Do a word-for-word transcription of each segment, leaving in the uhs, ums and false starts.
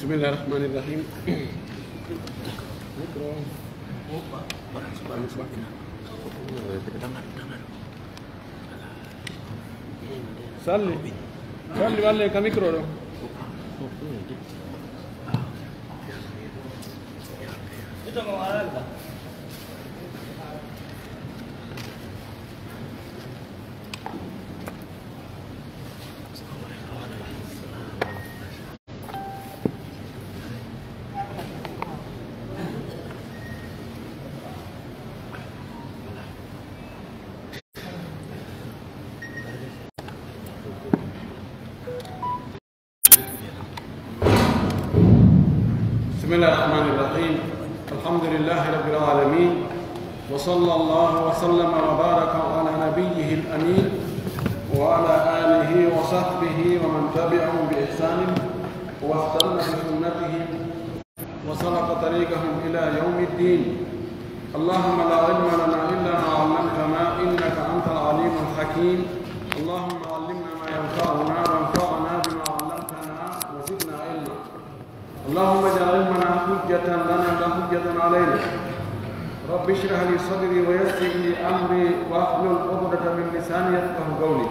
بسم الله الرحمن الرحيم. Salli. Salli, walle ka micro ɗo. بسم الله الرحمن الرحيم. الحمد لله رب العالمين. وصلى الله وسلم وبارك على نبيه الأمين وعلى آله وصحبه ومن تبعهم بإحسان واستن بسنتهم وسلك طريقهم إلى يوم الدين. اللهم لا علم لنا إلا ما علمتنا إنك أنت العليم الحكيم. اللهم علمنا ما ينفعنا وانفعنا بما علمتنا وزدنا علما. اللهم اجعل علمنا حجة لنا لا حجة علينا. رب اشرح لي صدري ويسر لي أمري واحلل عقدة من لساني يفقه قولي.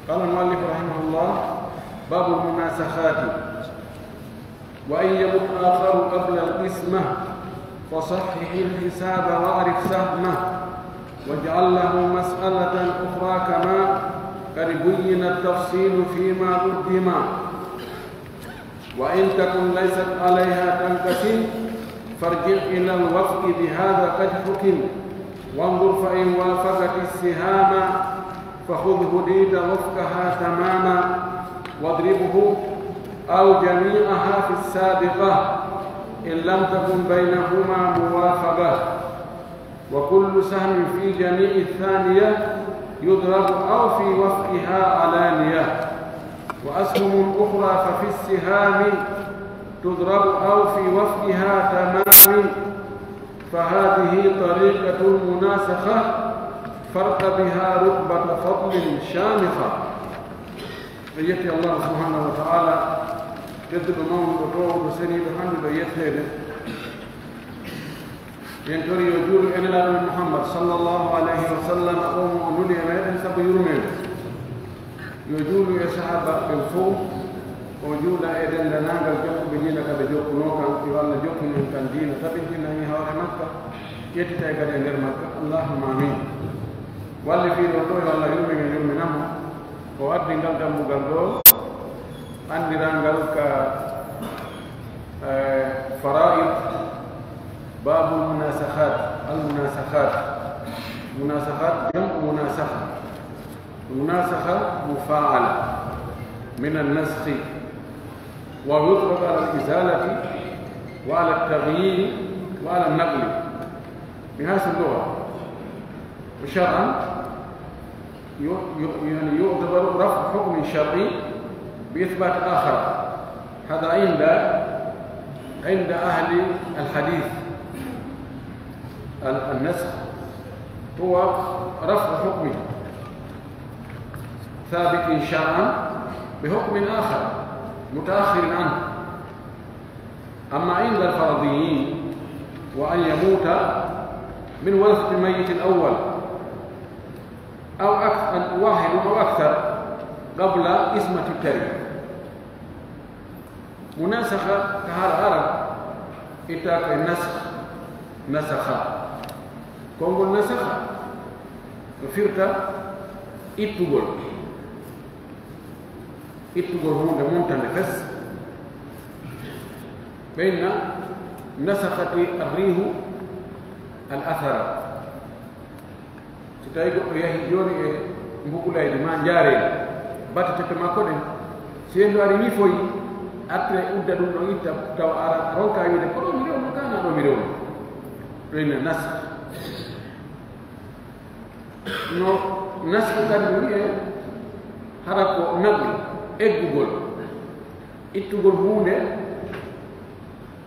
قال المؤلف رحمه الله: باب المناسخات. وإن يمت آخر قبل القسمة فصحح الحساب وأعرف سهمه، واجعل له مسألة أخرى كما قد بين التفصيل فيما قدم. وإن تكن ليست عليها تنقسم، فارجع إلى الوفق بهذا قد حكم، وانظر فإن وافقت السهام فخذ هديت وفقها تماما، واضربه أو جميعها في السابقة إن لم تكن بينهما موافقة، وكل سهم في جميع الثانية يضرب أو في وفقها علانية، وأسهم أخرى ففي السهام تضرب أو في وفقها تمام، فهذه طريقة المناسخة، فارق بها ركبة فضل شامخة. En yetti Allaahu subhaanahu wa ta'aalaa, tedduɗo, mawnuɗo, toowuɗo, seniiɗo, handuɗo yetteede. En tori yo juulu e Nelaaɗo men Muhammad, sallallahu alayhi wa sallam, on mo o nuli e meɗen sabu yurmeende. Yo juulu e sahaabaaɓe ɓen fow, o juula e denndaangal jokkuɓe diina ka ɓe jokkunoo kan. Yo Alla jokkinu en kan diina, tabintina en e hoore makka, ƴettita en kadi e nder makka. Allahumma amiin. Wallifiiɗo on ɗoo, yo Alla yurmin en, yurmina mo. O addi ngal dambugal ɗoo, anndirangal ka, eh, faraa'id, baabul munaasaxaat, al munaasaxaat. Munaasaxaat, jam'u munaasaxa. Munaasaxa mufaa'ala min an-naskhi, wa yutlaqu ala al-izaalati wa ala at-taghyiiri wa ala an-naqli min haysu al-lugha. Wa shar'an yu-, yu-, yani yu'tabaru raf'u hukmin shar'i bi ithbaati aakhar. Hadha inda, inda ahli al-hadiith. Al-, an-naskh huwa raf'u hukmin thaabitin shar'an bi hukmin aakhar muta'akhkhirin anhu. Amma inda al-faradiyyin, wa an yamuuta min warasati al-mayyiti al-awwal aw ak-, waahidun aw akthar qabla qismati at-tarika. Munaasaxa ka haala Arab, itta ko e naskh, nasakha. Konngol nasakha no firta ittugol. Ittugol huunde, montande fes. Ɓe inna: nasakhati ar-riihu al-athara. Si tawii goɗɗo yahii jooni e mbukulaydi maa njaareendi, bate teppe makko ɗen, si henndu arii wifoyi, artira udda ɗun ɗon itta, tawa ara ronka wiide: "Ko ɗoo mi rewno, kaa naa ɗoo mi rewno?" Ɗun inna naskh. No naskh kadi no wi'ee, hara ko naqlu, eggugol, ittugol huunde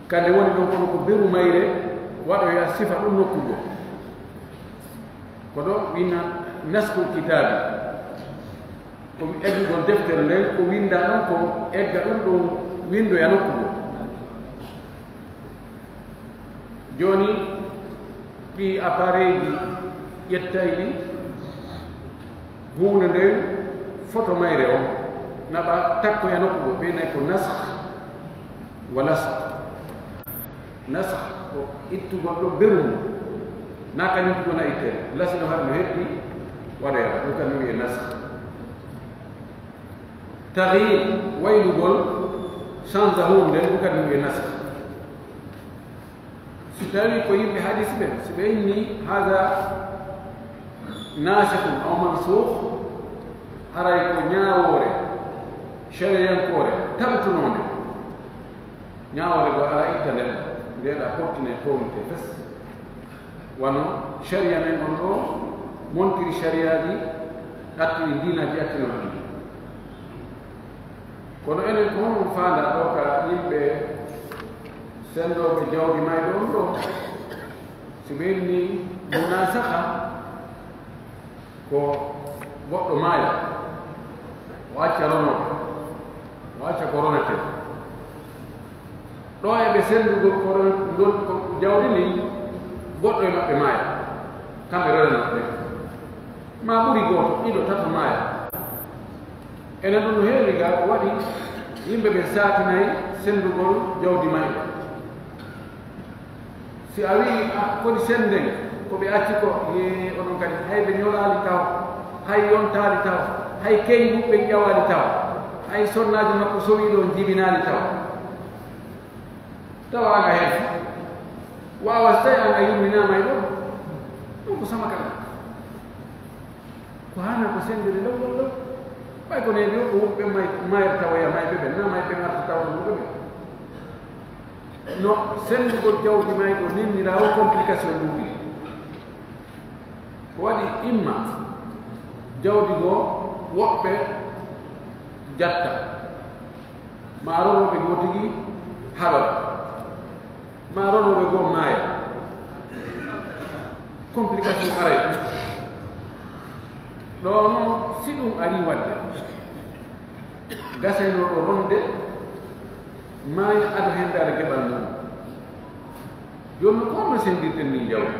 ka nde woni ɗon, kono ko beru mayre waɗoya sifa ɗun nokku goo. Ko ɗoo winnaa naskhul kitaabi. Ko eggugol deftere nden, ko winndaa ɗon kon, egga ɗun ɗon winndoya nokku goo. Jooni, ɗii appareilji ƴettayɗi huunde nden, foto mayre on, naɓa takkoya nokku goo, ɓe nay ko nasakh wa lasq. Nasakh ko ittugol ɗo beru mum, na kañum tigi wona itteede. Lasli no hari no heɓi waɗoya, ɗum kam no wi'ee nasakh. Taghyir, waylugol, change huunde nden, ɗum kadi no wi'ee nasakh. Si tawii ko yimɓe hadis ɓen, si ɓe inni, "Haza nasikhun aw mansukh," haray ko ñaawoore shari'ankoore tabitunoonde. Ñaawoore goo alaa itta nden, nde ɗa fottine townite fes. Wano shari'a men on ɗoo montiri shari'aaji atti ɗi diinaaji attinooɗi ɗi. Kono enen ko honɗun faandaa ɗoo ka yimɓe senndooɓe jawdi mayɗo on ɗoo? Si ɓe inni munasakha, ko goɗɗo maaya, o acca ronooɓe, o acca ko ronetee. Ɗoo e ɓe senndugol ko ron-, ngol ko jawdi ndin, goɗɗo e maɓɓe maaya, kamɓe ronanooɓe ɓen. Maa ɓuri gooto, ɗiɗo, tato maaya. Enen ɗun no heewi ga ko waɗi yimɓe ɓen saatinay senndugol jawdi mayɓe. Si a wi'i, "Ah, koni sennden ko ɓe acci ko?" Yee, onon kadi, hay ɓe ñolaali taw, hay yontaali taw, hay keyngu ɓe ƴawaali taw, hay sonnaajo makko sowii ɗon jibinaali taw. Tawa ana heen, waawa so tawi ana yumminaama e ɗon, ɗum ko sama kala. Ko hana ko senndere law, law, law. Ɓay ko neeɓi o, ko wonɓe may-, mayre tawoya mayɓe ɓen, na mayɓe ɓen arta tawa ɗum ɓe ɓen. No senndugol jawdi may ɗo nennira o complication ɗum ɗi. Ko waɗi imma jawdi goo woɓɓe jatta, maa ronooɓe goo tigi haɗora. Maa ronooɓe goo maaya. Complication aray. Ɗoo non, si ɗum arii waɗde, gasaynooɗo ronde maaya ado henndaade geɓal mum. Jooni non, ko honno senndirten min jawdi?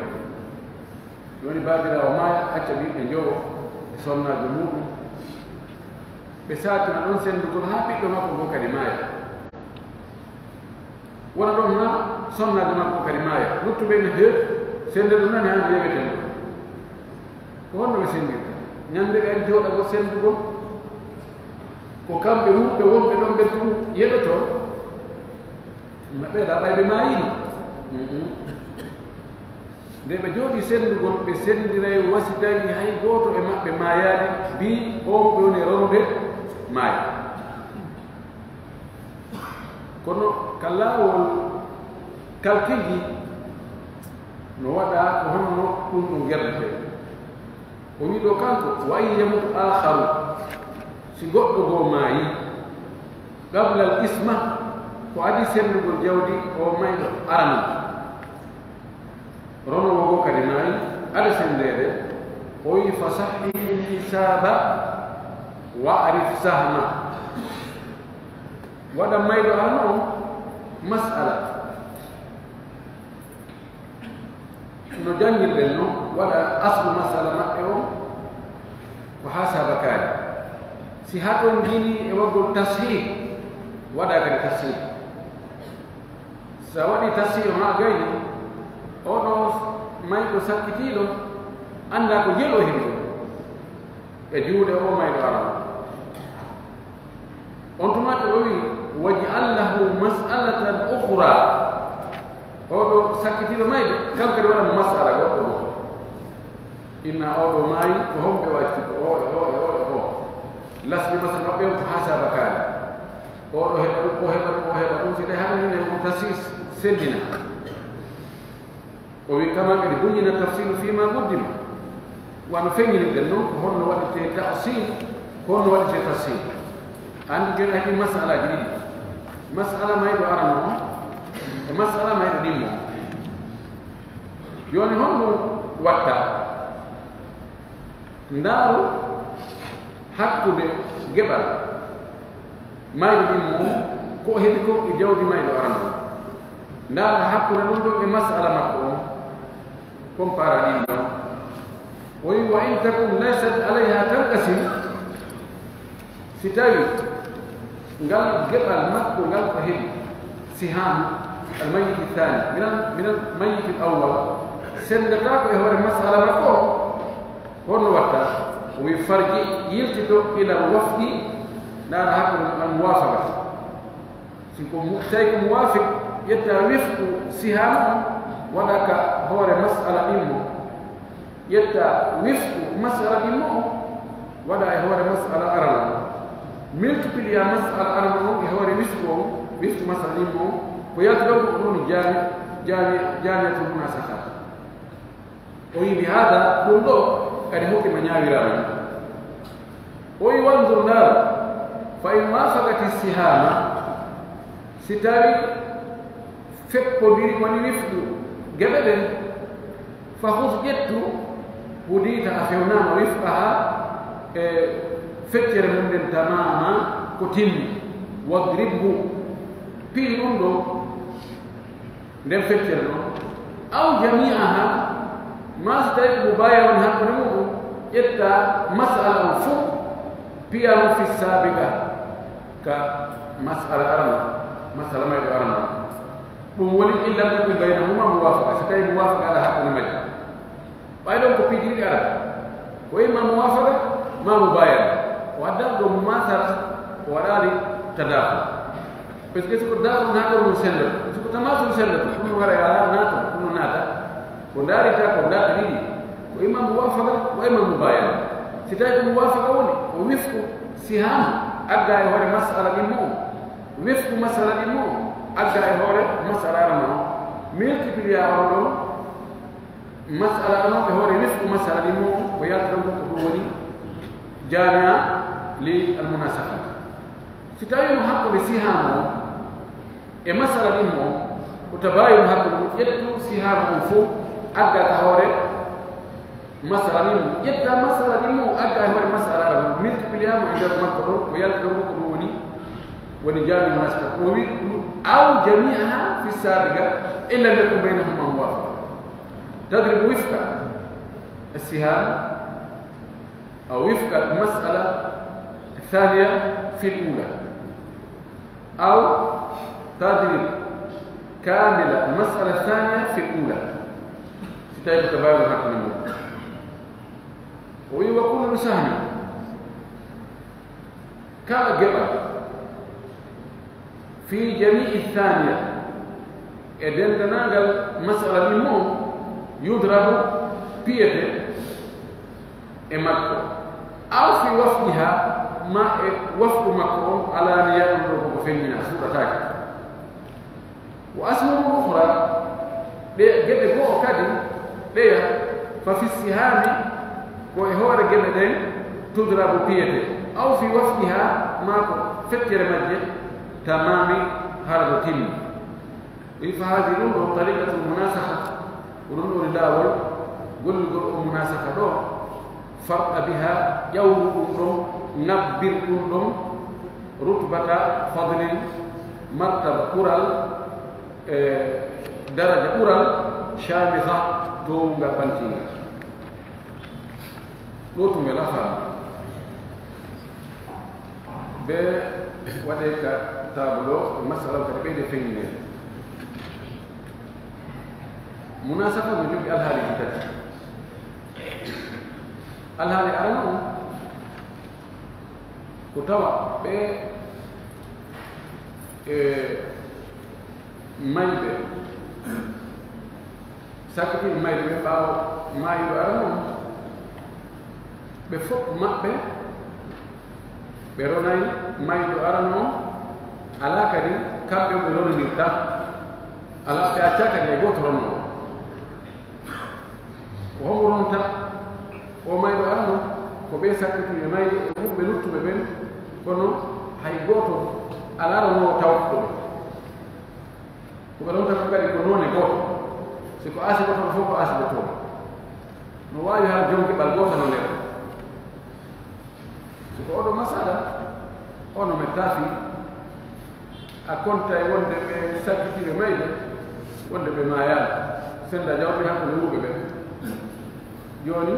Jooni baabiraawo maaya, acca ɓiɓɓe njowo e sonnaajo muuɗum. Ɓe saatina ɗon senndugol haa ɓiɗɗo makko goo kadi maaya. Wona ɗon haa sonnaajo makko kadi maaya. Luttuɓe no heewi, sennde ɗum nani haa no yeweten ɗo. Ko honno ɓe senndirta? Ñannde ɓe ari jooɗagol senndugol, ko kamɓe wuuɓɓe wonɓe ɗon ɓen tun yeɗotoo. Maɓɓe ɗa ɓay ɓe maayiino. Mm-mm. Nde ɓe jooɗii senndugol, ɓe senndiray, wa si tawii hay gooto e maɓɓe maayaali, bii on ɓe woni e ronude maaya. Kono ka laawol kalkiiji no waɗa ko honno ɗum ɗum gerdetee. O wi'i ɗoo kanko, "Wa in yamut aakharu," si goɗɗo goo maayi, "qabla al isma," ko adii senndugol jawdi o mayɗo arano. Ronoowo goo kadi maayi, ada senndeede, o wi'i, "Fa sahhih al hisaaba wa a'rif sahma." Waɗa mayɗo arano on mas'ala. No janngirɗen non, waɗa aslu mas'ala maɓɓe on ko haa saabakaari. Si hatonjinii e waɗugol tashih, waɗa kadi tashih. Si a waɗii tasiyo maa gayni, oo ɗoo mayɗo sakkitiiɗo anndaa ko jelo himɓe e juuɗe oo mayɗo arano. On tuma o wi'i, "Waj'al lahu mas'alatan ukhra." Oo ɗoo sakkitiiɗo mayde, kanko kadi waɗa mo mas'ala goɗɗo goo. Inna oo ɗoo maayi, ko homɓe wacci ko oo e oo e oo e oo. Lasli masala maɓɓe on ko haa saabakaari. Oo ɗoo heɓa ɗum, oo heɓa ɗum, oo heɓa ɗum. Si tawi haɗa hino e on tafsir sellinaa. O wi'i, "Kama qad buyyina tafsilu fima quddima." Wano feññinirɗen non, ko honno waɗirtee ta'sil, ko honno waɗirtee tafsil. Anndi ken ay ɗin masalaaji ɗiɗi. Masala mayɗo arano on, e masala mayɗo ɗimmo on. Jooni honno watta? Ndaaru hakkunde geɓal mayɗo ɗimmo on, ko o heɓi kon e jawdi mayɗo arano on. Ndaara hakkunde ɗum ɗon e mas'ala makko on, comparé ɗin ɗon. O wi'i, "Wa in takun laysat alayha tanqasim," si tawi ngal geɓal makko ngal ko heɓi, sihaamu al mayyiti thani, minal, minal mayyiti al awwal, sendataako e hoore mas'ala makko on, honno watta? O wi'i, "Farji, yiltito ila wafqi," ndaara hakkunde al muwafaqa. Si ko mu-, tawi ko muwafiq, ƴetta wifqu sihaamu on, waɗa ka hoore mas'ala ɗimmo. Ƴetta wifqu mas'ala ɗimmo on, waɗa e hoore mas'ala arano on. Multiplier mas'ala arano on e hoore wifqu on, wifqu mas'ala ɗimmo on, ko yalti ɗon ko ɗum woni jaami-, jaami-, jaamiyatul munasakhat. O wi'i, "Bi hada, ɗum ɗo kadi hukima ñaawiraama." O wi'i, "Wanzur, ndaar, fa in wafaqati sihama, si tawi feppondiri woni wifqu geɓe ɗen, fa khudh, ƴettu, hudita, a fewnaama, wifqaha, e feccere mum nden, tamama, ko timmi, wadribhu, piyi ɗum ɗo." Nden feccere non, aw jami'aha, maa si tawi ko mubaaya woni hakkunde muɗum, ƴetta mas'ala on fow, piya on fi sabiqa, ka mas'ala arano, mas'ala mayɗo arano. Ɗum woni, in lam takun baynahuma muwafaqa, si tawi muwafaqa ala hakkunde majji. Ɓay ɗon ko piiji ɗiɗi arata. Ko imma muwafaqa, maa mubayana. O addan ɗo mumasala, o waɗaali tadakhul. Parce que si ko tadakhul naata, ɗum senndoto. Si ko tamasul senndoto, ɗum no wara e ala naata, ɗum no naata. Ko ndaarita ko ndaarɗe ɗiɗi. Ko imma muwafaqa, ko imma mubayana. Si tawi ko muwafaqa woni, ko wifqu siham, adda e hoore masala ɗimmo on. Wifqu masala ɗimmo on, adda e hoore masala arano on. Multiplier on ɗon, masala ɗon e hoore wifqu masala ɗin mo, ko yaltata ko ɗum woni jaami'a li almunasakhat. Si tawi mo hakkunde sihaamu on e masala ɗin mo, ko tabayun hakkunde mo, ƴettu sihaamu on fow, adda ka hoore masala ɗin mo, ƴetta masala ɗin mo, adda e hoore masala ɗin mo, multiplier mo e nder makko ɗon, ko yaltata ko ɗum woni, woni jaami'a munasakhat. O wi, "Aw jami'aha fi sabiqa, illa an yakun baynahuma muwafaqa." تضرب وفق السهام أو وفق المسألة الثانية في الأولى، أو تضرب كامل المسألة الثانية في الأولى. Si tawi ko tabayun hakkunde mum. O wi, "وكل سهم." Kala geɓal, في جميع الثانية, e denndaangal masala ɗin mo, يضرب, piyete e makko, أو في وفقها, maa e wafqu makko on, علانية, on ɗoo ko ko feññinaa, suuɗataake. وأسهم أخرى, ɗe geɓe goo kadi, ɗeya, ففي السهام, ko e hoore geɓe ɗen, تضرب, piyete, أو في وفقها, maa ko feccere majje, تمام, hara no timmi. Wi, فهذه, ɗum ɗoo, طريقة المناسخة, ko ɗum ɗoo woni laawol gollugol on munasakha ɗoo, فارق بها, ƴawru ɗum ɗon, ŋabbir ɗum ɗon, رتبة فضل, martaba ɓural, e daraja ɓural, شامخة, toownga, ɓantinga. Ɗoo tun wela faamu. Be waɗee ka taabulo, masala kadi ɓeyde feññineede. Munasakha no jogii alhaaliiji tati. Alhaali arano on, ko tawa ɓe, e, mayɓe, sakkitiiɓe mayɓe ɓe ɓaawo maayiiɗo arano on, ɓe fof maɓɓe, ɓe ronay mayyiɗo arano on, alaa kadi kamɓe ɓe ronondirta, alaa ɓe accaa kadi hay gooto ronoo. Ko homo ronta? O mayyiɗo arano, ko ɓe sakkitiiɓe mayde e yimɓe luttuɓe ɓen, kono hay gooto alaa ronoowo tawtuɗo ɓe. Ko ɓe ronta fof kadi ko noone gooto. Si ko aasibotooɗo fof ko aasibotooɗo. No waawi hara jom geɓal gootal no nder. Si ko oɗo masala, ono men taafi, a konta e wonde ɓe sakkitiiɓe mayde, Wonde ɓe maayaali, sennda jawdi hakkunde wuuɓe ɓen. Jooni,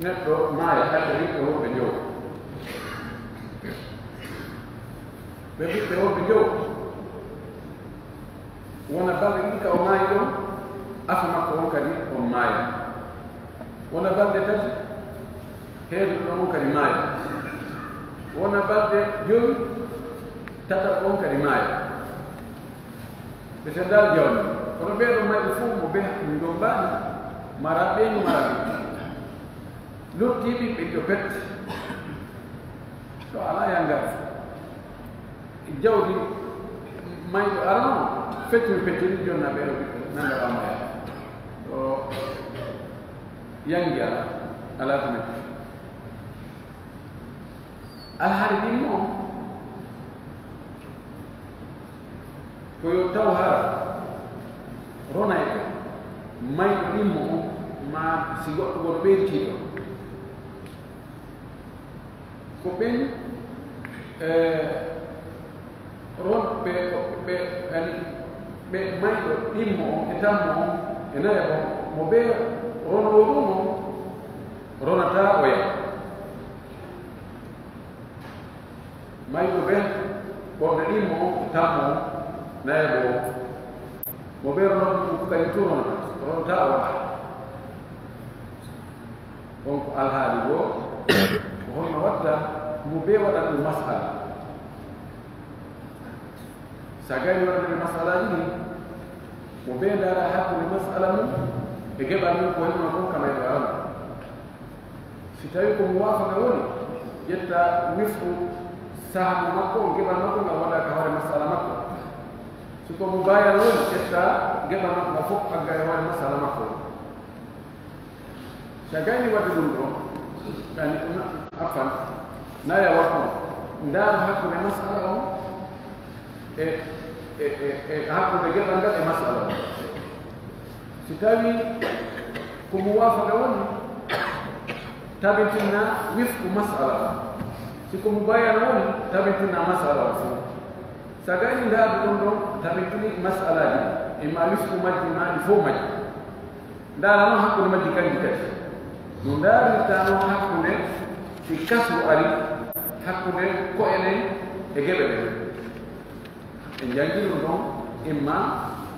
neɗɗo maaya, adda ɓiɓɓe worɓe jowo. Ɓe ɓiɓɓe worɓe jowo, wona balɗe ɗiɗi ka o maayi ɗon, afo makko on kadi on maaya. Wona balɗe tati, heeduɗo ɗon on kadi maaya. Wona balɗe jowi, tataɓo on kadi maaya. Ɓe seddaali jawdi. Kono ɓee ɗoo mayɓe fow mo bee hakkunde ngoo mbaali, mara ɓeyngu, mara ɓiɓɓe. Luttii ɓiɓɓe ɗiɗo pet. So alaa yanngaade. Jawdi mayɗo arano, fecciri, fecciri, jonna ɓee ɗoo ɓiɓɓe, nannga ɓamaya. O yanngi alaa, alaa ko metti. Alhaali ɗimmo on, ko yo taw hara ronay ko mayɗo ɗimmo on, maa si goɗɗo goɗɗo ɓeyditii ɗon. Ko ɓen, eh, ron-, ɓe, ɓe, ani, ɓe mayɗo ɗimmo on e tammo on e nayaɓo on, mo bee ronoowo ɗum on, ronata oya. Mayɗo ben, ɓorɗe ɗimmo on, tammo on, nayaɓo on. Mo bee ronooɓe ɗum ko kañum tun ronata, ronata o waɗa. On ko alhaali goo, ko honno watta mo bee waɗan ɗum mas'ala. Sa gayni waɗande ɓe mas'alaaji ɗin, mo bee ndaara hakkunde mas'ala mum e geɓal mum ko honno kon ka mayɗo arano. Si tawii ko muwaafaqa woni, ƴetta wifqu sahmu makko on, geɓal makko ngal waɗa ka hoore masala makko. Si ko mubaayana woni, ƴetta geɓal makko ngal fof agga e hoore masala makko on. Si a gayni waɗde ɗum ɗon, yani, afan, naya waɗɗo, ndaara hakkunde masala on, e, e, e, e hakkunde geɗal ngal e masala on. Si tawii ko muwaafaqa woni, tabintinna wifqu masala on. Si ko mubaayana woni, tabintinna masala on fof. Sa gayni ndaarde ɗon ɗon, tabintini masalaaji ɗin, e ma wifqu majji, ma ɗi fof majji. Ndaara non hakkunde majji kanji kadi. No ndaarirta non hakkunde si kasru ari, hakkunde ko'e ɗen e geɓe ɗen. En janngii ɗum ɗon, imma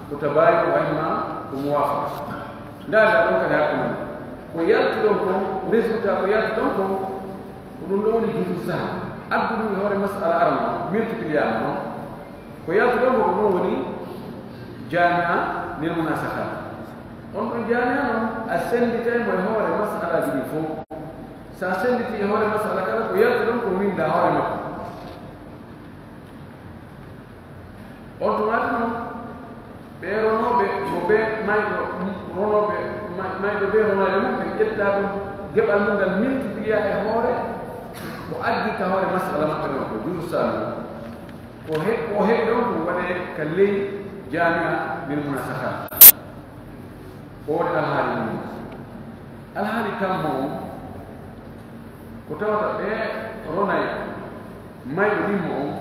ko tabaayun, wa imma ko muwaafaqa. Ndaarɗaa ɗon kadi hakkunde men. Ko yalti ɗon kon, résultat ko yalti ɗon kon, ko ɗum ɗon woni juzu sahm. Addu ɗum e hoore masala arano, multiplier mo non. Ko yalti ɗon ko ɗum woni jaami'a lil munasakhat. On ɗon jaami'a non, a sennditay mo e hoore masalaaji ɗin fof. Sa sennditi e hoore masala kala, ko yalti ɗon ko winnda hoore makko. On tuma tuma, ɓee ronooɓe mo bee mayɗo, ronooɓe may-, mayɗo bee ronooɓe mum, ɓe ƴetta ɗum, geɓal mum ngal multiplier e hoore, ko addi ka hoore masala maɓɓe ɗon, ko juzu sahm. Ko he-, ko heɓi ɗon, ko waɗee ka ley jaami'a lil munasakhat. O waɗi alhaali mum. Alhaali tammo on, ko tawata ɓe ronay mayɗo ɗimmo on,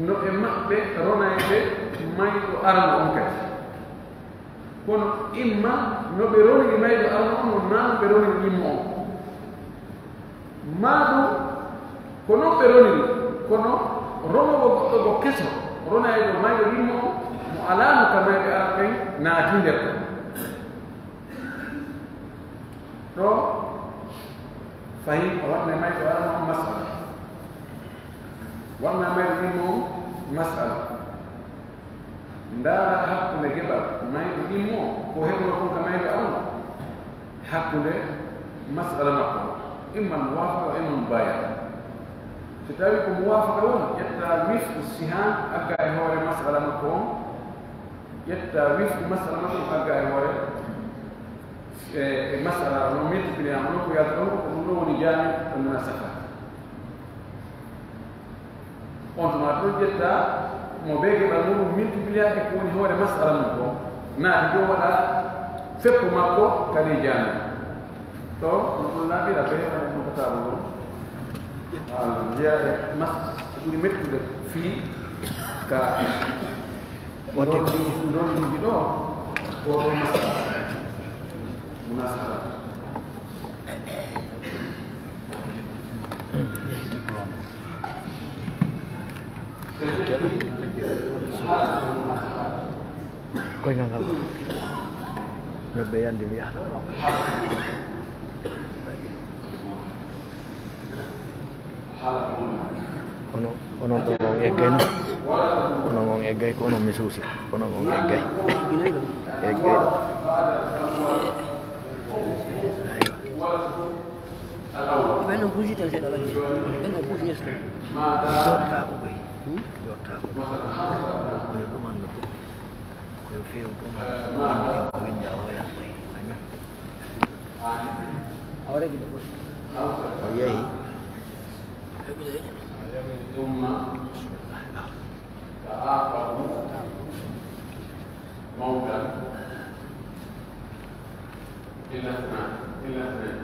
no e maɓɓe ronayɓe mayɗo arano on kadi. Kono imma no ɓe roniri mayɗo arano on, non naa no ɓe roniri ɗimmo on. Maa ɗum, ko non ɓe roniri, kono ronoowo goɗɗo ko keso, ronayɗo mayɗo ɗimmo on, mo alaano ka mayɓe arano ɓen naati nder ɗon. Ɗo, fahim, o waɗna mayɗo arano on masala. Waɗna mayɗo ɗimmo on masala. Ndaara hakkunde geɓal mayɗo ɗimmo, ko heɓuno kon ka mayɗo arano, hakkunde masala makko, imma muwaafaqa, imma mubaayana. So tawii ko muwaafaqa woni, ƴetta wifqu siham, agga e hoore masala makko on, ƴetta wifqu masala makko on, agga e hoore, e, e masala on, multiplier mo, ko yalta ɗon, ko ɗum ɗon woni jaami e munasakha. On tuma ɗon ƴetta mo bee geɓal muɗum, multiplier e ko woni hoore masala mum kon, naati ɗon waɗa feppu makko kadi jaami. Ɗo, no ɗum laaɓira bee woni ɗum ko taabo ɗon. Aa, jeyaa e mas-, ko ɓuri mettude fii ka Wonde ko ɗon ɗiɗi ɗo, ko ɗon masala. Munasala. Koyngal ngal. Ñobbe yandi mi yaha. Onon, onon ɗon on eggay non. Onon on eggay ko onon mi suusi. Onon on eggay. Eggay. Ɓen on puusi tan seeɗa waɗi. Ɓen on puusi yeeso tan. Yottaako koy. Hmm? Yottaako. Ko yo ɗumanno ko. Ko yo feewu ɗumanno. Ko winda o yaɓɓay. O yehi. ثم تعاقبوا موتا إلا اثنان، إلا اثنين،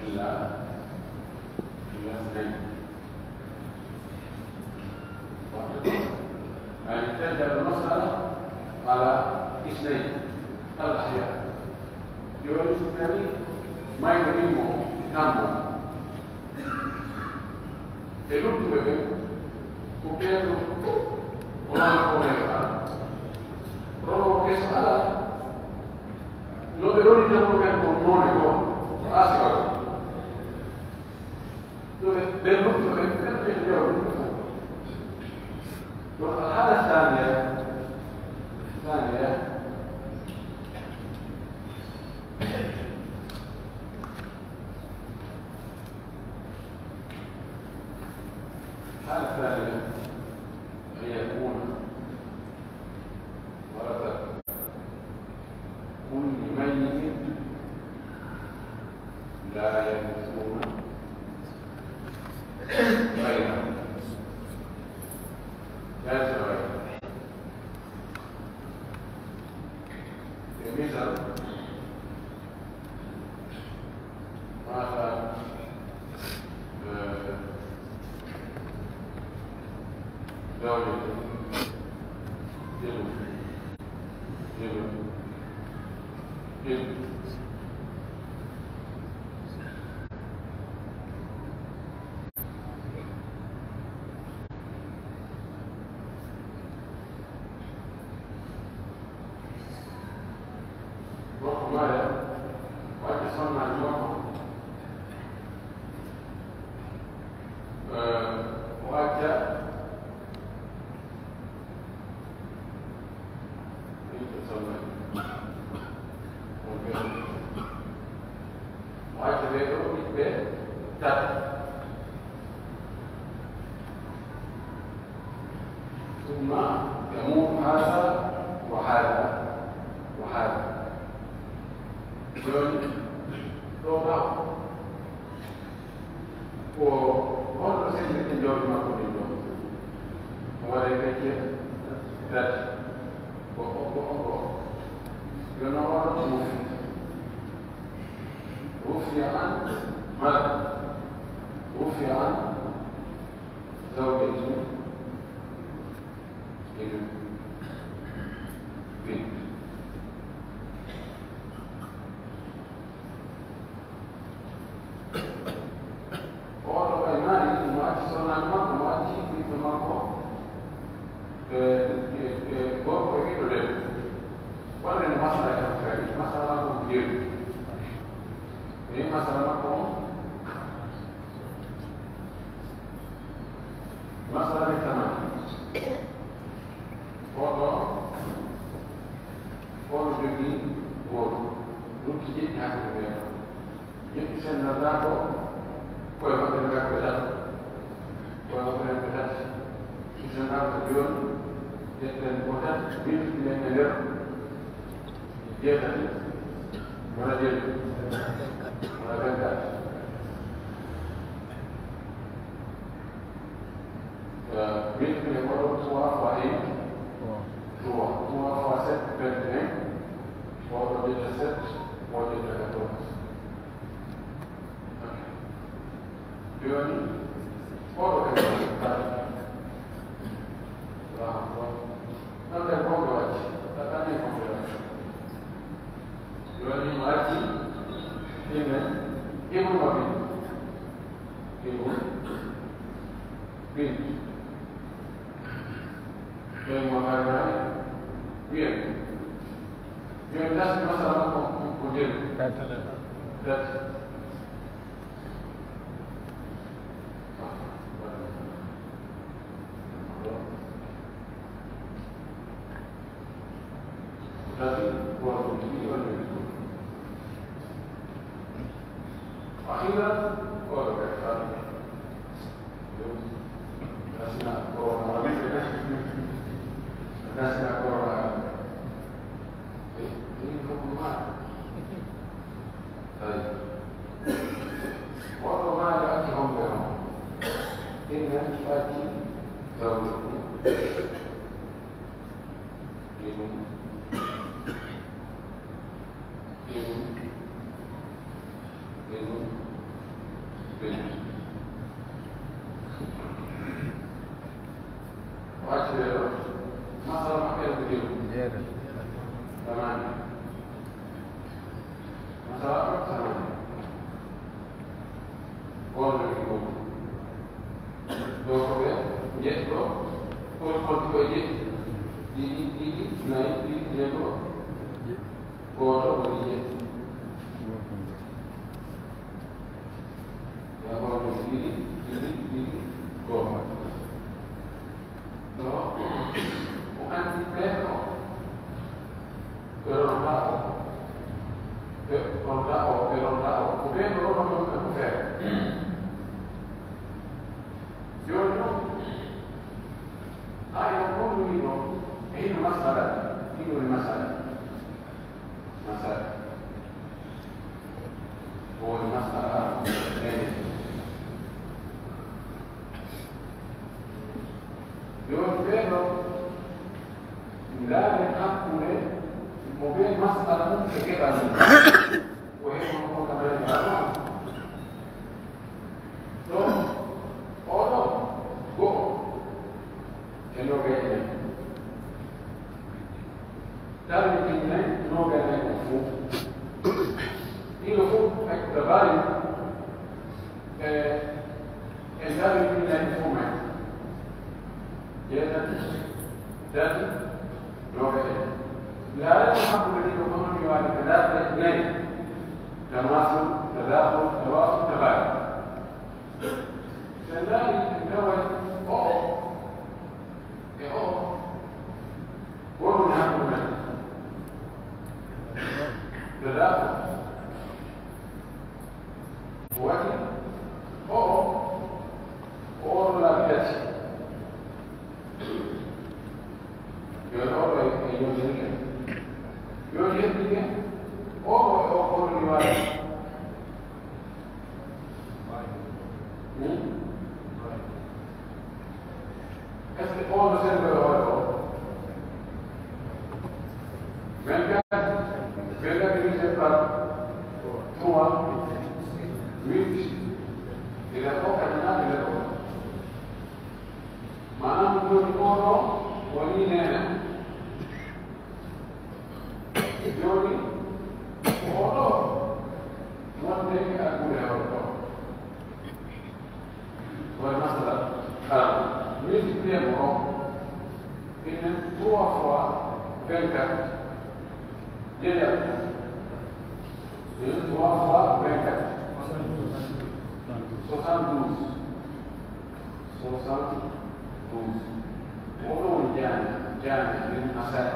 إلا، إلا اثنين. يعني تجعل المسألة على اثنين الأحياء. Jooni so tawii mayɗo nii mo tammo e luttuɓe ɓen, ko ɓeen ɗon fof o wona ko mayɗo alaa. Rono ko keso alaa. No ɓe roni tan ko ɓen ko noone goo, ko asaba goo. Ɗum ɓe, ɓe luttuɓe ɓen, ɓen ɓe jawdi. Ɗum alhaala saaniya, saaniya. الحالة الثانية أن يكون ورثة كل ميت لا يرثون غيره، لا يرثون غيره. Misal, masalan, eh, zawjatu, ibnu, ibnu, ibnu. Gorko maaya, o acca sonnaajo makko, eh, o acca ɓiɓɓe sonnaajo. O acca ɓee ɗoo ɓiɓɓe tati. ثم يموت هذا وهذا وهذا. Jooni, ɗoo ɓaawo, ko honno senditi jawdi makko ndin ɗoo? O waɗay pecce tati, ko o, ko o, ko o. Yo no o ɗoo muusi. وفي عن ماذا؟ وفي عن زوجة ابن بنت. Oɗo kay mayi, mo acci sonnaajo makko, mo acci ɓiɗɗo makko, e, e, e gorko e ɓiɗɗo debbo. Wonde no masala e makko kadi, masala makko ko jeeɗu. E masala makko on, masala e tamam. Oɗo, oɗo jogii gooto, rutti jeɗɗi haa ko ɓeeɗo. Yimɓe senndataa ko koye maɓɓe ɓe ngarta ɓe tati. Koye maɓɓe ɓe tati. Si senndaaka jooni, ƴetten ko tati, miltiɗen e nder jeetati, wona jeetati, wona vingt-quatre. Euh, miltiɗen oɗo trois fois eight, trois. Trois fois sept, vingt et un. Oɗo ƴetta sept, oɗo ƴetta quatorze. Jooni, oɗo kadi, Allahu Akbar. Yo en darsi masala makko ko jeeɗiɗi. Tati. Tati. Tati, gooto, ɗiɗi, on ɗiɗi. Akhiran, gooto kadi, Fatima. Yo, darsi na ko, darsi na ko, eh, ɗin ko ma. Tawi. Woɗɗo maajo acci homɓe on. Inna acci zawjo. Inna. Inna. Inna. Inna. O acci ɓe ɗo. Masala maɓɓe ko jeeɗiɗi. Jeeɗiɗi. Tamaani. Masala ɗo tamaani. Gooto e gooto. Ɗo ko ɓe jeɗɗo, ko konti ko e jeɗɗi. Ɗiɗi, ɗiɗi, nayi, ɗiɗi, jeego. Gooto woni jeɗɗi. Ya gooto ɗiɗi, ɗiɗi, ɗiɗi, gooto. Ɗo, o anndi ɓen ɗo. Ɓe ronda o. Ɓe ronda o, ɓe ronda o. Ko ɓen ɗo ronda ɗum ko feere. Jooni non, haa yo on ɗum ɗo, e hino masala, hino woni masala. Masala. Ko woni masala, nene. Yo ɓe ɗo, ndaare hakkunde, mo ɓe masala mum e keɓal mum. Ko heɓi ko kamɓe ɗo, oɗo, go'o e noogay e nayi. Darnde ɗin nayi, noogay e nayi on fow. Ɗiɗo fow, ay, dabari, e, e darnde ɗin nayi fow may. Jeetati, tati, noogay e nayi. Ndaare ko hakkunde ɗiɗo ko honɗi waɗi ka darnde nayi. Tamasul, tadakhul, tawafuq, tabayun. Sen ndaari en taway o'o e o'o, wonɓe hakkunde men. Tadakhul. Ko waɗi o'o, ko o'o laabi tati. Yo oɗo e, e yontinike. Yo yontinike. Oɗo e o kono ni waɗi. Hmm? Est-ce que oɗo sembe o waɗi o? Vingt-quatre, vingt-quatre divisé par trois, huit. Ila o kadina ila o. Maanaam, jooni oo ɗoo wonii neene. Jooni oo ɗoo wonde e addude hoore ɗoo. Woni masala, kala multiplier mo oo, ine trois fois vingt-quatre. Jeeɗiɗo. Trois fois vingt-quatre. Soixante-douze. Soixante-douze. Ko oɗo woni jaami, jaami min masala.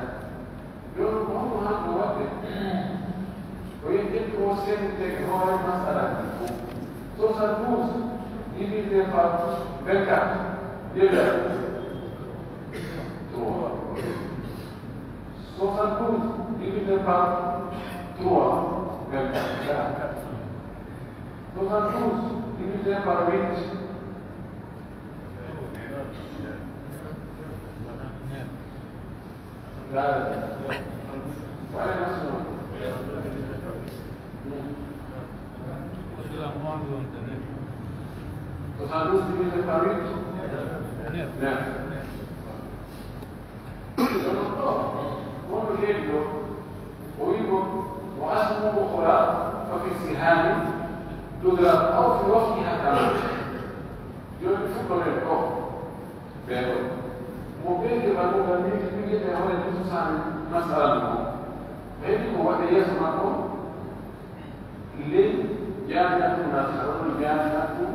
Jooni ko honno hanno waɗde? Ko yo ƴettu o senditeke hoore masala ɗin fof. Soixante-douze divisé par vingt-quatre. Jeeɗiɗo. Trois. Soixante-douze divisé par trois, vingt-quatre. Soixante-douze divisé par huit. Soixante-douze divisé par huit, neuf. Kono ɗo, wonno heedi ɗo, o wi'i ko, "وأسهم أخرى ففي السهام تضرب أو في وفقها كما." Jooni fuɗɗoren ɗo, ɓee ɗo. Mo ɓeyde waɗugal min, min yiɗde hoore ɗum sosani masala ɗum o. Heedi ko Makko, ley jaami'atu munasakha, woni jaami'atu,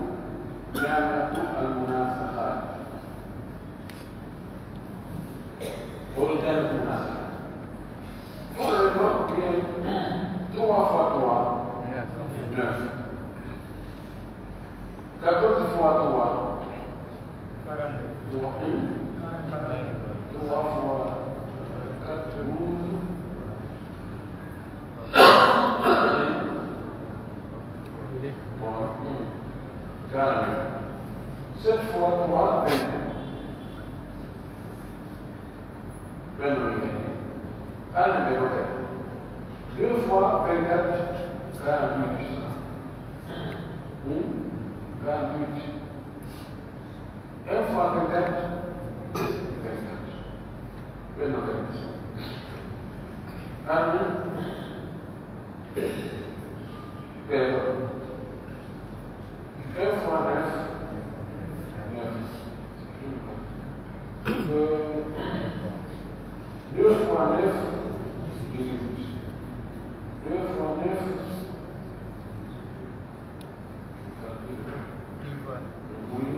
jaami'atu al munasakha. Woni jaami'atu munasakha. Pour le moment, trois fois trois, neuf. Quatorze fois trois, trois, trois fois quatre, douze. Bon, quarante. Sept fois trois, vingt. Benn bi. Xaaral ma ko teg. Deux fois vingt-quatre, quarante-huit. Hmm? Quarante-huit. Un fois vingt-quatre, vingt-quatre. Benn vingt. Xaaral ma. Benn. Un fois neuf, neuf. Euh, deux fois neuf, dix-huit. Deux fois neuf, oui.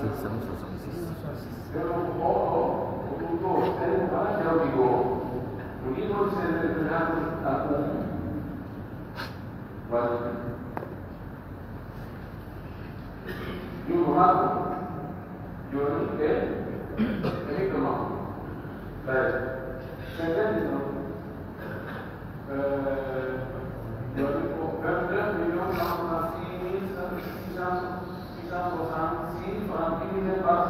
Cent soixante-six. Yo ɗum ko ɗoo, ko ɗum ɗoo, tawi ko alaa jawdi goo. Ko ɗii ɗoon sende ko naatata ɗum. Wala. Junngo makko, jooni e, e ɓiɗɗo makko. Tawi, sen nganndi noon, eh, jooni ko vingt-neuf millions quatre-vingt-six mille six cent, six cent soixante-six francs divisé par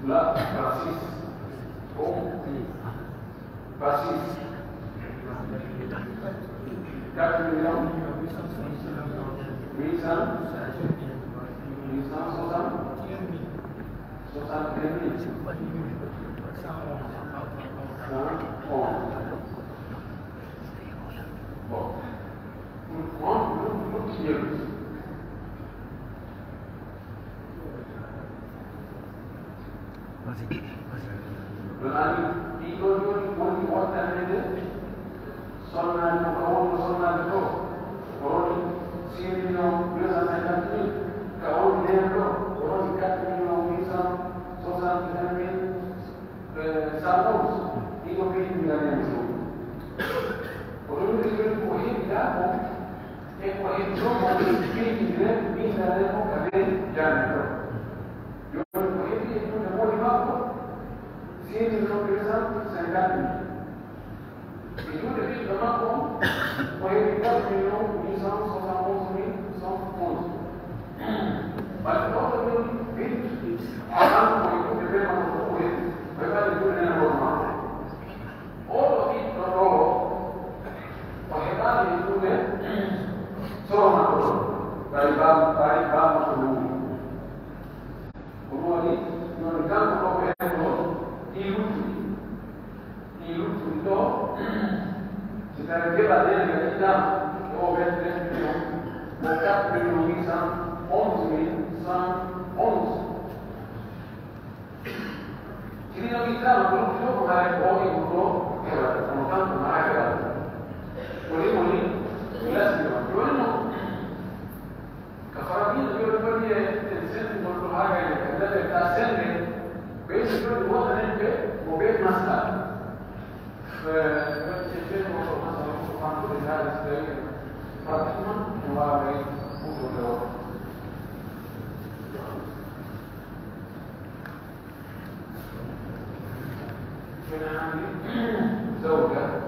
la, par six. Bon. Par six. Quatre millions huit cent, huit cent soixante, soixante-quinze mille cent onze. Bon. Pour prendre le, le tiers. Vas-y, vas-y. Ɗon ari, ɗii ɗoo jooni woni wontanede sonnaaɓe ko wonno sonnaaɓe to. Ko woni six millions deux cent cinquante mille. Ka woni heen ɗo, ko woni quatre millions huit cent soixante-un mille, eh, cent onze. Ɗii ɗoo kadi mi nanii ɗum. Ko ɗum ɓe jooni ko heɓi daa ko. E ko e joom on ɓeydi ren, min dane ko ka nder jaami ɗo. Jooni ko heɓi e juuɗe moodi makko, six millions deux cent cinquante mille. E juuɗe ɓiɗɗo makko on, ko heɓi quatre millions huit cent soixante-onze mille cent onze. Wadde oo ɗoo jooni binndi, kanko ko e juuɗe bee makko ko heɓi, ko heɓaade juuɗe nene hoore makko. Oo ɗoo ɓiɗɗo ɗoo, o heɓaali e juuɗe soro makko ɗoo, ɓay baa-, ɓay baa makko luuwi. Ko ɗum waɗi, jooni kanko ɗoo ko heɓi ɗoo, ɗii luttuɗi, ɗii luttuɗi ɗoo, si tawii geɓal nene ka ɗiɗɗaama, ko o vingt-neuf millions, ko quatre millions huit cent onze mille cent onze. Tigi no wittaama ko ɗum ɗoo ko haray ko waɗi ko ɗoo heɓata, kono kanko maa heɓata. Ko ɗum woni ko lasnoo. Jooni noon, ka farabiino jooni woni e en senndugol ɗo haa gayna, ka ndaɗen ka sennde, ɓeydi jooni wondanen ɓe ko ɓe masala. Eh, woni e ɓe ko ko masala ko fanɗude ndaari so tawii pratiquement no waawi huutoreede. زوجة.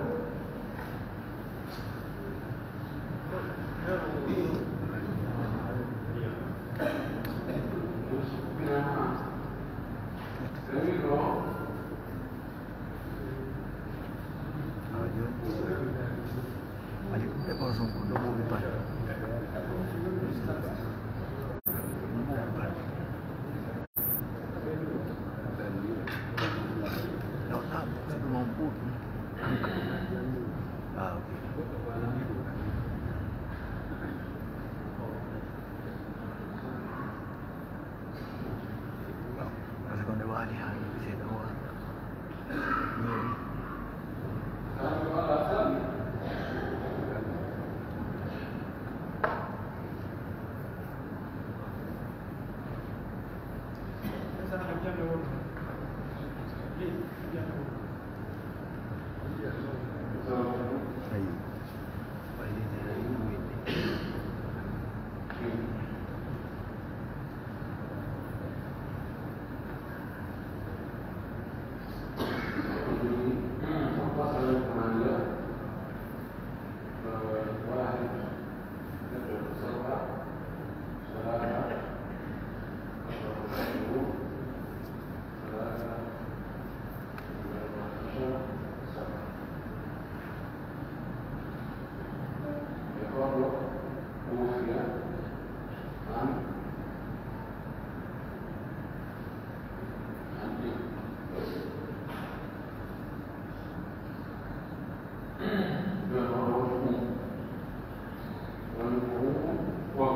Woni ko huɗo, bon,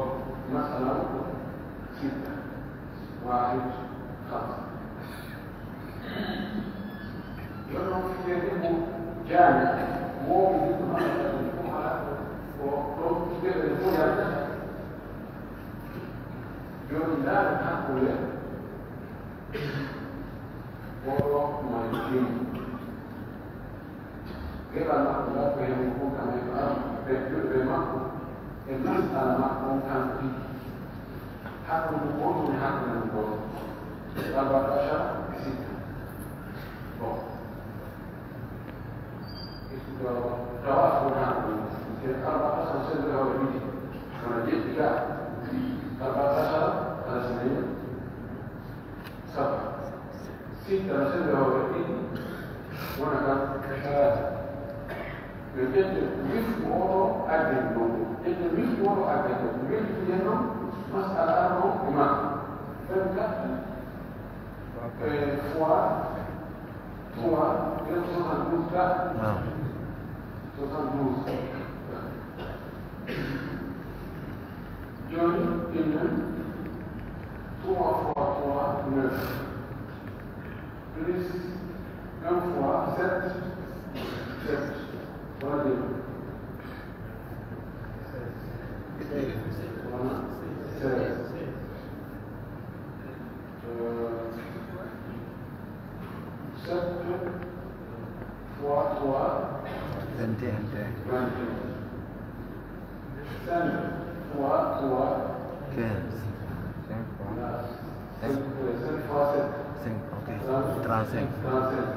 masalan, sitta, waahid, hamsa. Yo non fijirde ko jaami, mawɓe ɗin ko masalan ko hala ko, ko ɗon fijirde ko jaami. Jooni ndaaren hakkunde oɗo mo en fini. Geɓal makko ngal ko heen ko kam e ɓe julɓe makko e masala makko on kanko tigi. Hakkunde ko on woni hakkunde mum ɗo. Arba'ata ashara e sitta. Bon. Tawaaf wonaa ko ɗum. Arba'ata ashara senngo hawre ɗiɗi. Kono jeɗɗi gaa. Arba'ata ashara ala sinayn. Saba. Sitta no senngo hawre ɗiɗi. Wona kan talaata. Yo ƴettu wiftu oɗo adden ɗo. Ƴettu wiftu oɗo adden ɗo. Wiftu yen non masala arno e makko. Vingt-quatre. Eh, fois trois, ɓen soixante-douze ka? Naam. Soixante-douze. Jooni, ɗin non, trois fois trois, neuf. Plus un fois sept, sept. Wala déet? Wala seize. Euh, sept fois trois, vingt et un. Vingt et un. Cinq fois trois, quinze. Cinq fois. Cinq. Cinq, euh, cinq fois sept. Cinq, ok. Trente-cinq. Trente-cinq. Trente-cinq.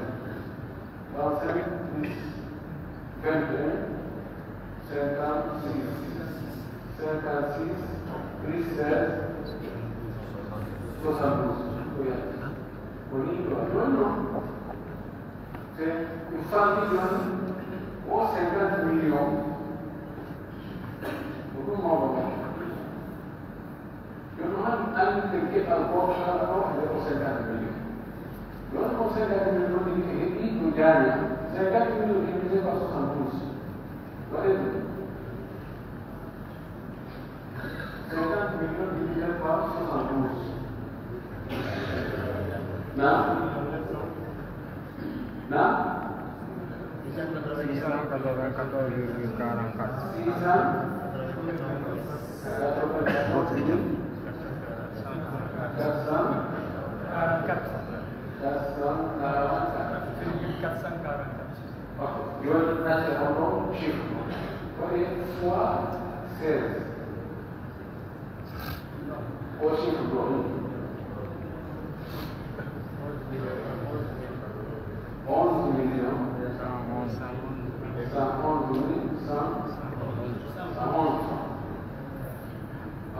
Trente-cinq plus vingt et un, cinquante-six. Cinquante-six plus seize, soixante-douze. Ko nii ɗoo, non, non. C'est une famille, non? Au cinquante millions. Ko ɗum mawɗo. Yo ɗum han anndude geɗal gooto kala ɗo e nder o cinquante millions. Yo ɗum o cinquante millions ɗi ko heɓi ɗum jaani. Cinquante millions divisé par soixante-douze. Waɗee ɗum. Cinquante millions divisé par soixante-douze. Naam? Naam? Six cent quatre-vingt-quatorze virgule quarante-quatre. Six cent quatre-vingt-quatorze. Quatre cent quarante-quatre. Quatre cent quarante-quatre. Virgule quatre cent quarante-quatre. Ok. Yo ɗum natti hono chiffre. Ko e fois seize. O chiffre ɗo, onze millions, cent onze mille cent, cent onze francs.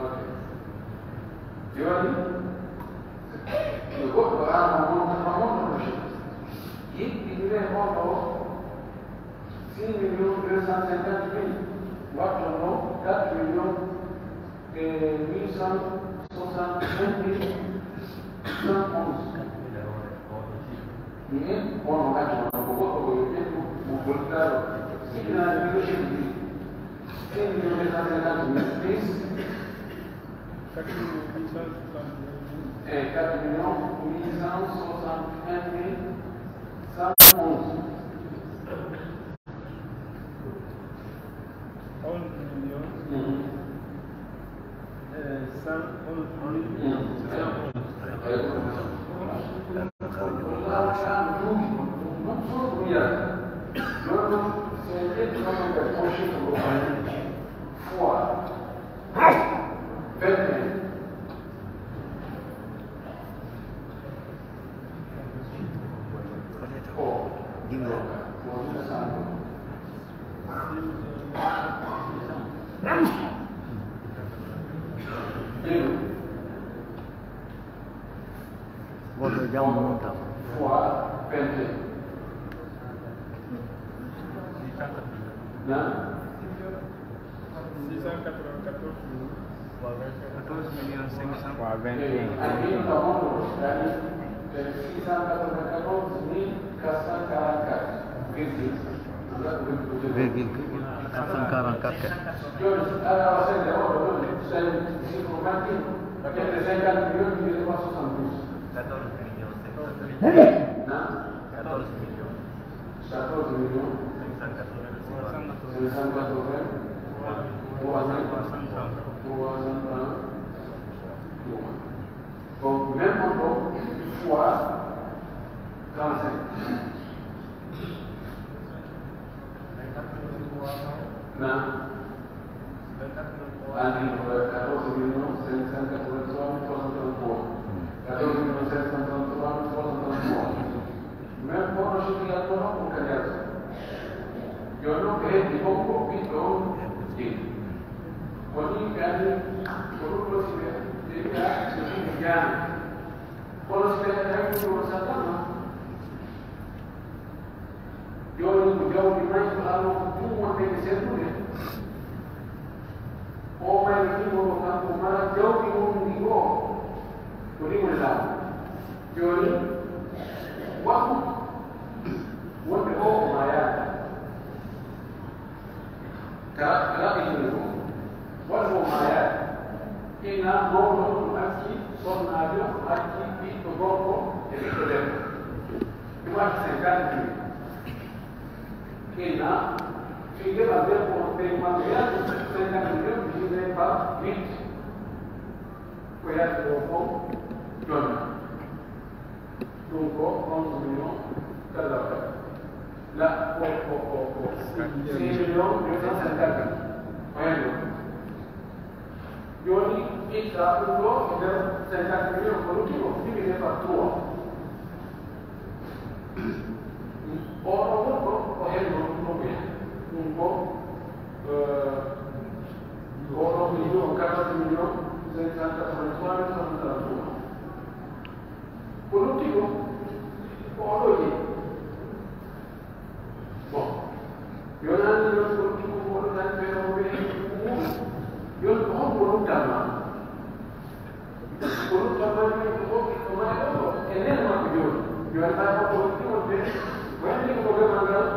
Ok. Jooni, si goɗɗo aano on, on, on, on, yiɗɗi ɗumen on ɗo, six millions deux cent cinquante mille, wattono quatre millions et huit cent soixante-cinq mille cent onze. Min, on o acca on ko goɗɗo ko yo ƴettu mo gollitaaɗo. Six millions deux cent cinquante mille plus et quatre millions huit cent soixante-un mille cent onze. Onze millions, euh, cent onze mille. Fois vingt et un. Goɗɗo jam monta. Fois vingt et un. Naam? Six cent quatre-vingt-quatorze mille. Quatorze millions cinq cents. Fois vingt et un. Six cent quatre-vingt-quatorze mille quatre cent quarante-quatre virgule. Virgule quatre cent quarante-quatre. Jooni, si alaa o sende o ɗo, ɗo, so tawi chiffre manque, ƴette cinquante millions, ɗi ɗo soixante-douze. Quatorze millions cinq cent mille. Naam? Quatorze millions. Quatorze millions. Cinq cent quatre-vingts. Cinq cent quatre-vingts. Trois cent trente. Trois cent trente. Quatorze millions cinq cent quatre-vingt-trois mille trois cent trente-trois. Quatorze millions cinq cent trente-trois mille trois cent trente-trois. Même pour le chiffre, il y a trois pour Kadiatou. Yo no ko heddi fof ko ɓiɗɗo on jeyi. Ko ni ɓe anndi ko ɗum ɗo si ɓe ɓe wi'a ko ɗum jaani. Kono si ɓe anndi ko ɗum ɗo sakkatno. Jooni ko jawdi mayɗo, alaa ko ɗum wonde e sellude. O mayri ɗimo ko kanko mara jawdi mum ndi goo. Ko ɗimo e laamu. Jooni, waɗu wonde o, o maayaani. Ka, ka ɗaɓɓitini ko, won mo maayaani. Ina mawɗo on no acci sonnaajo, acci ɓiɗɗo gorko e ɓiɗɗo debbo. Ɗum acci cinquante mille. Ina, fii keɓal debbo on ɓe maɓɓe yaade cinquante mille divisé par huit. Ko yaade ɗo fof jonna. Ɗum ko onze millions kala kala. La, ko, ko, ko, ko six millions deux cent cinquante mille. Ko heen ɗo. Jooni, itta ɗum ɗo e nder cinquante millions ko lutti ko, divisé par trois. Oɗo wonko ko heen ɗo ɗum ɗo ɓeya. Ɗum ko, euh, oɗo ko yiɗi on quatorze millions cinq cent quatre-vingt-trois mille soixante-trois. Ko lutti ko, ko oɗo jeyi. Bon, yo nani non ko lutti ko, ko oɗo tan ɓe ɗo ɓe ɗum. Yo ko honko luttanma? Ko luttanma ni ko honko ko may oɗo? E nen makko jooni. Yo en ɓay ko lutti wonde, o hendi ko ɓe mangal,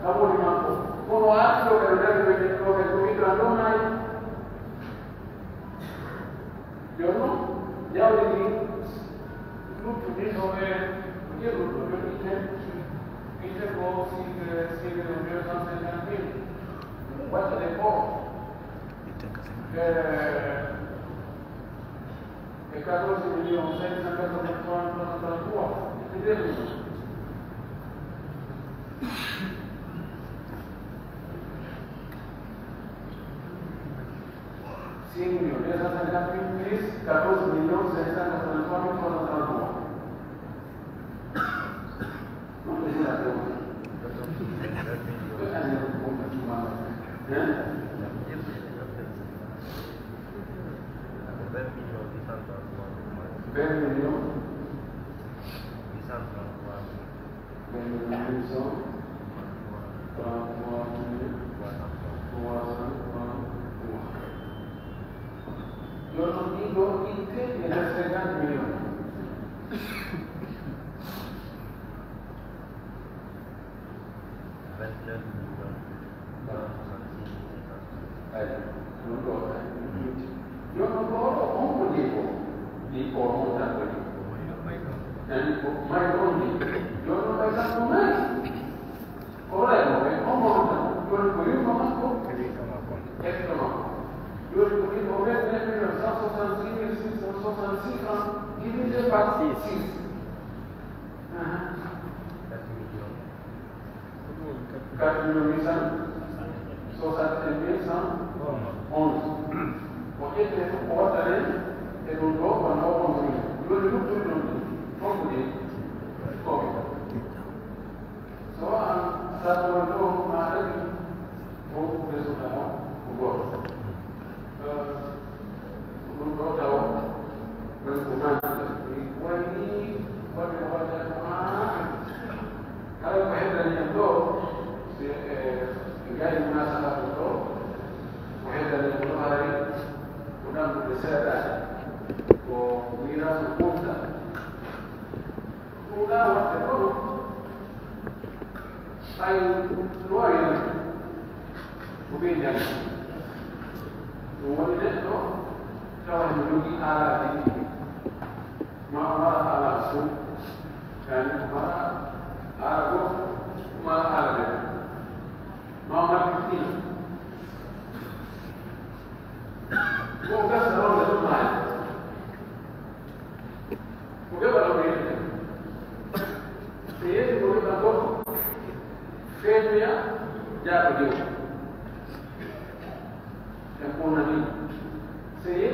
ka woni makko. Kono o arti ɗo ɓe ɗo dari ɓe ɗo ɓe ko ɓiɗɗo an ɗo maayi. Jooni non, jawdi ndin, luttuɗi ko ɓe, ko ƴeew luttuɗo, itte, itte ko six, six millions deux cent cinquante mille. Waɗa de ko, e, e quatorze millions cinq cent quatre-vingt-trois mille trois cent trente-trois. Itte de ɗum. Six millions deux cent cinquante mille plus quatorze millions cinq cent quatre-vingt-trois mille trois cent trente-trois. Non, mais c'est la théorie. Hein? Vingt millions. Benn million huit cent trente-trois mille trois cent trente-trois. Yo non ɗiɗo itte e nder cinquante millions. Vingt-neuf millions. Voilà. Ay, non ɗo, ay, ɗum ɗum. Yo non ɗo, ɗo, on ko jeyi ko? Ɗi ko on tan ko jeyi. Nani ko may on jeyi. Yo non ɓay tan ko may. Ko wala ko may, on ko on tan. Yo non ko yumma makko. Esto makko. Yo non ko ɗi ko ɓe, ɓe, ɓe, cent soixante-six mille six cent soixante-six francs divisé par six. Ahan. Quatre millions huit cent soixante et un mille cent onze. Ko ƴettee fof ko wattane e ɗum ɗo, wano o ɗon woni. Joni luttude ɗon ɗum, fof ko jeyi. Ko so an, sa ɗon ɗo, ma rewti, fof ko ɓe suuɗa ɗon, ko gooto. Ɗum ɗo taw, ɗum ko manta. Wayni, waɗi, waɗi, ah. Kala ko heddani en ɗo, si, eh, si ngari munasabatu ɗo, ko heddani en ɗo haray, ko ɗanɗude seeɗa, ko miirasu ɓurta. Ɗuuɗaa waɗde kono, hay looyre ko ɓe janngi. Ɗum woni neɗɗo tawa himo jogii aalaaji ɗiɗi. Ma o mara aala suudu, yani o mara aala gooto, o mara aala debbo. Ma o mara ɗiɗi. Ko o gasa ronda ɗum maayo. Ko ɓe waɗa ɓe yimɓe. So yeeyi ko ɓe ɗan goɗɗo, feeñoya jaaba diwo. En ɓurnani. So yeeyi